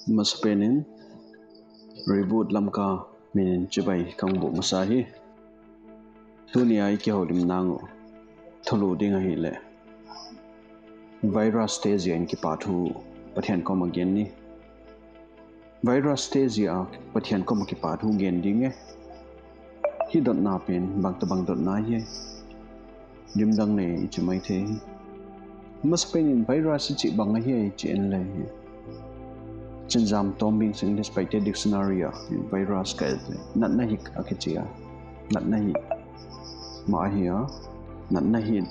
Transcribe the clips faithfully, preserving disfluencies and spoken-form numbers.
Masapen in Reboot Lamka min in chibai ka hon buk masa hi. Tuni a i kihoulimna uh thulu ding ahihleh virus te ziak in kipahthu Pathian koma gen ni. Virus te ziak a Pathian koma kipahthu gen ding e. Hih dotna pen bangtabang dotna hi. Limdang leh i chi maithei hi. Masapen in virus i chih bang ahia i chih en leh hi. Chinzam Tombing Singh English Paite Dictionary ah virus ka et leh natna hit a kichi a. Natna hit mah ahi a. Natna hit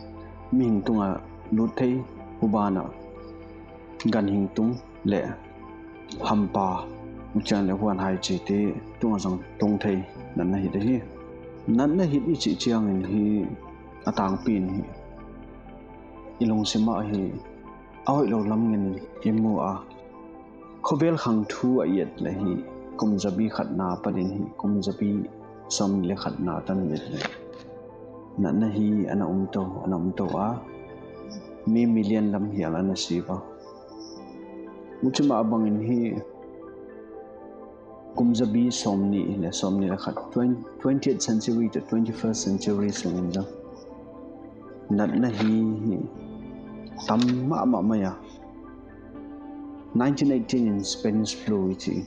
mihing tunga lut thei, hubanah ganhing tung leh hampa, huchiang leh huan haichi te tunga zong tung thei natna hit ahi. Natna hit i chih chiangin hi a tangpi in hi i lungsim ah hi a hoihlou lam ngen i mu a. Khovel khang thu a i et leh hi kum zabi khatna apat in hi kum zabi sawmnih leh khatna tan i et leh natna hi ana um tou, ana um tou a. Mi million lam hial ana si ua. Huchi mah bangin hi kum zabi sawmnih leh sawmnih leh khat, twen-, twentieth century to twenty-first century sungin zong natna hi, hi tam mahmah mai a. Nineteen eighteen in Spanish flu i chih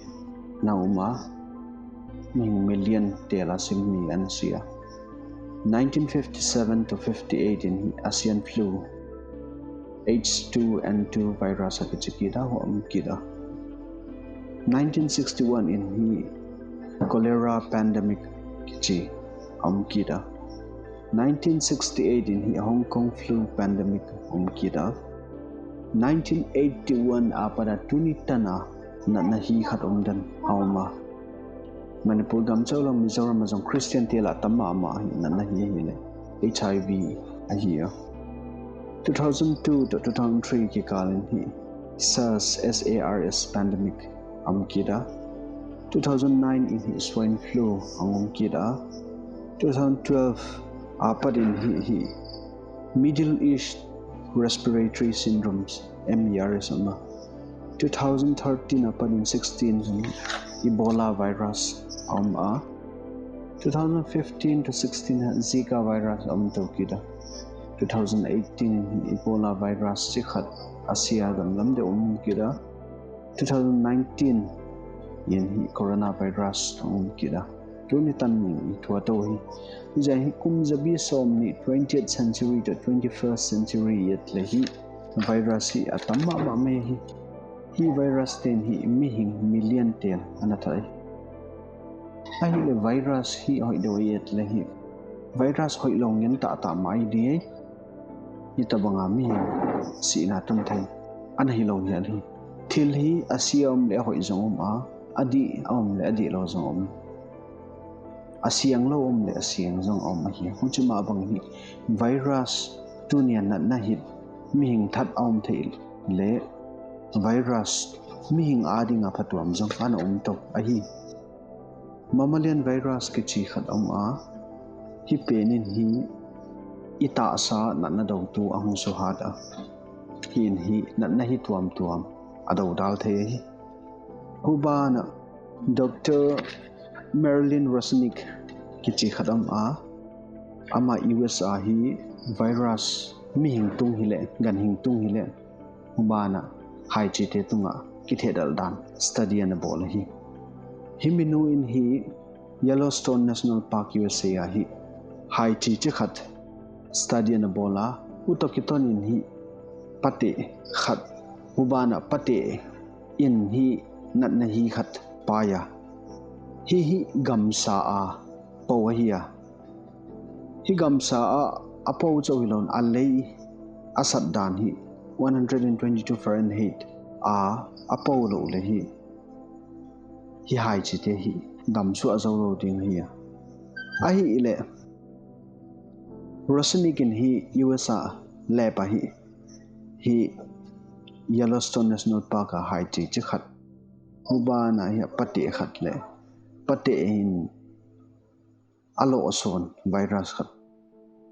na um a, mihing million tel a simmi ana si a. Nineteen fifty-seven to fifty-eight in Asian flu, H two N two virus a kichi kit a, huai om kit a. Nineteen sixty-one in hi cholera pandemic kichi om kit a. Nineteen sixty-eight in hi Hong Kong flu pandemic om kit a. Nineteen eighty-one apat a tuni tan a natna hi khat om dan a om a. Manipur gam chauh lou Mizoram ah zong Christian te lah tam mahmah hi natna hi ahihleh HIV ahi a. Two thousand two to two thousand three kikal in hi SARS, S A R S pandemic om kit a. Two thousand nine in hi swine flu om kit a. Two thousand twelve apat in hi, hi Middle East respiratory syndromes, MERS om a. Two thousand thirteen apat in sixteen Ebola virus om a. Two thousand fifteen to sixteen Zika virus om tou kit a. Two thousand eighteen Ebola virus chi khat Asia gam lam deuh om kit a. Two thousand nineteen in hi coronavirus om kit a. Tuni tan i thuak tou hi. Huchiin hi kum zabi sawmnih, twentieth century to twenty-first century i et leh hi virus hi a tam mahmah mai hi. Hi virus ten hi mihing million tel ana that hi. Ahihleh virus hi hoih deuh i et leh hi virus hoihlou ngen tahtah mai di hi. Hitabang a mihing sihna tun thei ana hilou hial hi. Thil hi a sia om leh a hoih zong om a, a dih a om leh a dihlou zong om. A sianglou om leh a siang zong om ahi. Huchi mah bang hi virus tuni a natna hit mihing that a om thei leh virus mihing ading a phatuam zong ana om tou ahi. Mammalian virus kichi khat om a, hi pen in hi i tahsa natna doutu a hong suhat a. Hi in hi natna hi tuamtuam a dou dal thei ahi. Hubanah Doctor Marilyn Rosennick kichi khat om a, amah U S a hi virus mihing tung hileh, ganhing tung hileh, hubanah haichi te tungah kithehdalh dan study ana bawl ahi. Hi minu in hi Yellowstone National Park U S A a hi haichi chi khat study ana bawl a, hutoh kiton in hi pateh khat, hubanah pateh in hi natna hi khat pai a. Hi hi gamsa a pou ahi a. Hi gamsa a, a pou chauh hilou in a lei a sat dan hi one hundred and twenty-two Fahrenheit a, a pou lou leh hi, hi haichi te hi damsuah zoulou ding ahi a. Ahihleh Rosennick in hi U S a lab a hi, hi Yellowstone National Park a haichi chi khat, hubanah hi pateh khat leh pateh in a lohsawn virus khat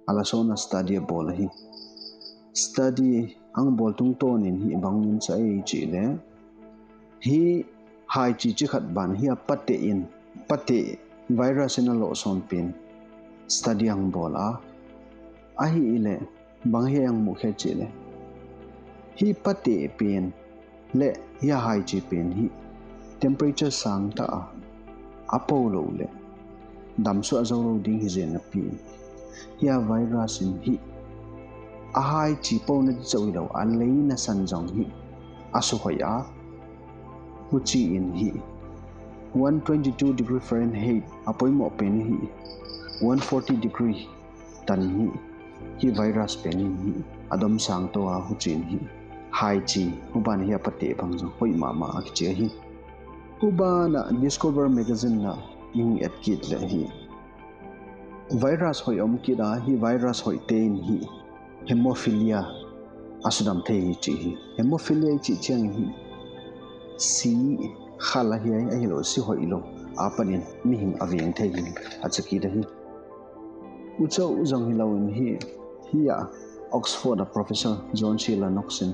a la sawn a study a bawl ahi. Study Hong bawl tungtawn in hi bang in sa ei chih leh, hi haichi chi khat ban hi a pateh in, pateh virus in a loh sawn pen study hong bawl a. Ahihleh bang hiam hong muh khe chih leh, hi pateh pen leh hi a haichi pen hi temperature sang ta a, a pou lou leh dam suah zou lou ding hi zen a pi. Hi a virus in hi a haichi pouna di chauh hilou a lei nasan zong hi a suhoih a. Huchi in hi one twenty-two degree Fahrenheit a poimoh pen hi one forty degree tan hi, hi virus pen hi a dom sang tou a, huchi in hi haichi, huban hi a pateh bang zong hoih mahmah a kichi ahi. Huban a Discover magazine ah i hong et kit leh hi virus hoih om kit a, hi virus hoih te in hi hemophilia a sudam thei hi chi hi. Hemophilia i chih chiang hi si khal ahi a, ahilou si hoihlou apan in mihing a veng thei hi a chi kit ahi. Huchauh zong hilou in hi, hi a Oxford a Professor John Sheila Knox in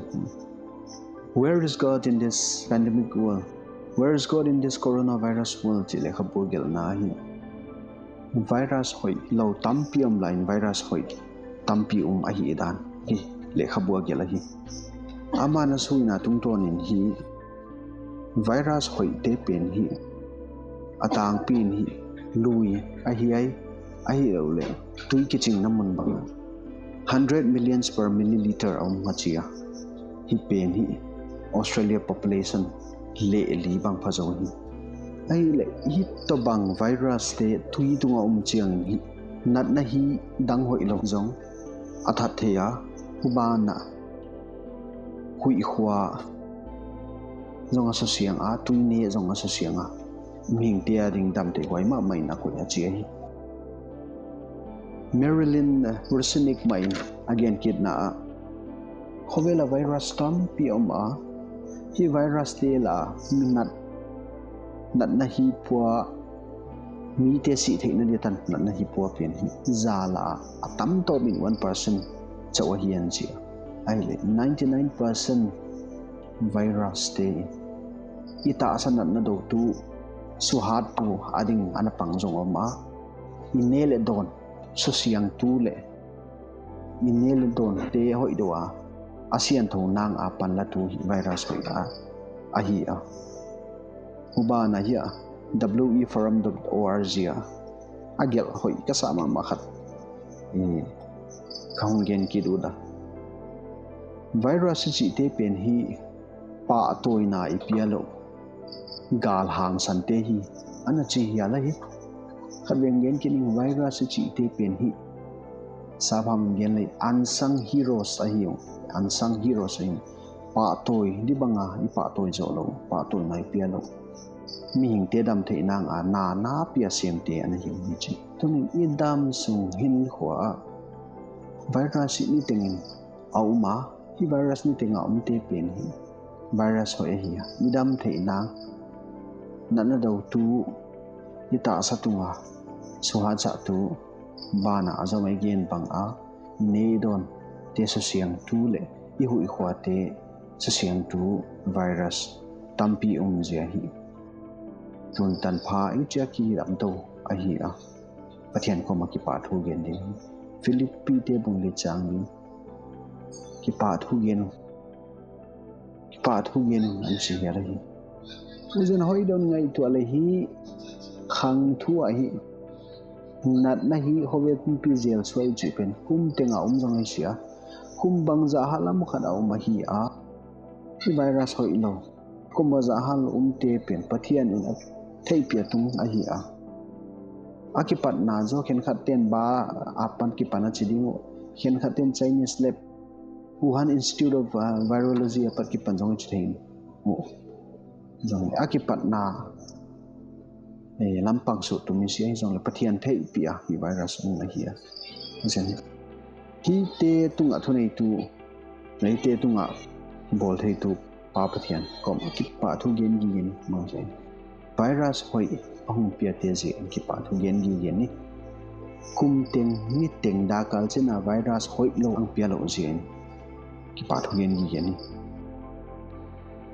Where is God in this pandemic world? Where is God in this coronavirus world? Chih lekhabu a gelhna hi. Virus hoihlou tampi om lai in virus hoih tampi um ahihdan hi lekhabu a gelh ahi. Aman a suina tungtawn in hi virus hoih te pen hi a tangpi in hi lui ahi ai, ahilou leh tui kichingna mun bang a hundred millions per milliliter a om a chi a. Hi pen hi Australia population leh li bang pha zou hi. Ahihleh hi tobang virus te tui tung a om chiang in hi natna hi dang hoihlou zong a that thei a, huban a huih khua zong a susiang a, tui ne zong a susiang a, mihing te a ding dam theih huai mahmah in a koih a chi ahi. Marilyn Rusnick mah in a gen kitna ah, khovel a virus tampi om a, hi virus te lah a nat, natna hi pua, mite sih theihna dia tan natna hi pua pen hi za lah a a tamtawp in one percent chauh ahi a chi a. Ahihleh ninety nine percent virus te i tahsa natna doutu, suhattu a ding ana pang zong om a, i ne leh dawn susiangtu leh i ne leh dawn te hoih deuh a a siangthou nang a panlatu hi virus hoih a ahi a. Huban a hi a W E forum dot org a a gelh hoih ka sa mahmah khat ka hong gen kit uh a. Virus i chihte pen hi pahtawina i pia louh gal hangsan te hi ana chi hial ahi. Khatvei gen kit ning, virus i chihte pen hi sap a gen leh unsung heroes ahi uh. Unsung heroes ahi. Pahtawi di bang a i pahtawi zoh louh, pahtawina i pia louh, mihingte dam theih nang a na na pia semte ana hi uh hi chi. Tuni'n i dam sung hinkhua ah virus hi niteng in a um a, hi virus niteng a omte pen hi virus hoih ahi a, i dam theih nang, natna doutu, i tahsa tung a suhatsaktu ban a, a zom a i gen bang a i ne dawnte susiangtu leh i huih khuate susiangtu virus tampi um zia hi. Tun tanpha i chia kidam tou ahi a, Pathian koma kipahthu gen ding. Philippi te bung li chang li, kipahthu gen un, kipahthu gen un an chi hial ahi. Huchi'n hoih dawn ngaihtuah leh hi khang thu ahi. Natna hi khovel pumpi zel suai chih pen kum teng a um zong ahi sia. Kum bangzah hal lam khat a um ahi a, hi virus hoihlou kum bangzah hal umte pen Pathian in a theihpih a tung ahi a. A kipatna zaw khenkhat ten ba apan kipan a chi ding uh, khenkhat ten Chinese lab Wuhan Institute of, uh, Virology apat kipan zong chi thei uh. Zong a kipatna, eh, lampang sut tu mi si ahi zong leh Pathian theihpih a hi virus um ahi a. Zong hite tung a thuneitu, hite tung a bawl theitu Pa Pathian koma kipahthu gen gige ni. Virus hoih a hong piate ziak in kipahthu gen gige ni. Kum teng, ni teng dak kal chiang a virus hoihlou hong pia louh ziak in kipahthu gen gige ni.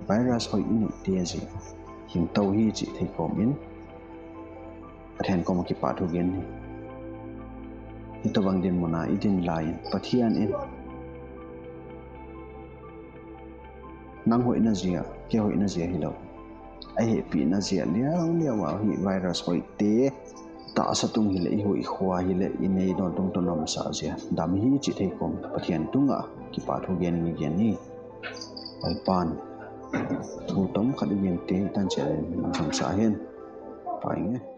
Virus hoih i neihte zia hing tou hi chih thei kawm in Pathian kawm a kipahthu gen ni. Hitobang dinmun a i din lai in Pathian in nang hoihna zia, kei hoihna zia hilou, a hehpihna zia liauliau a hi virus hoihte tahsa tung hileh, i huih khua hileh, i nei dawn tung tawh na omsa zia dam hi chih thei kawm Pathian tungah kipahthu gen gige ni. Lalpa'n thu tom khat i gente i tan chiat in na omsa hen. Pai nge.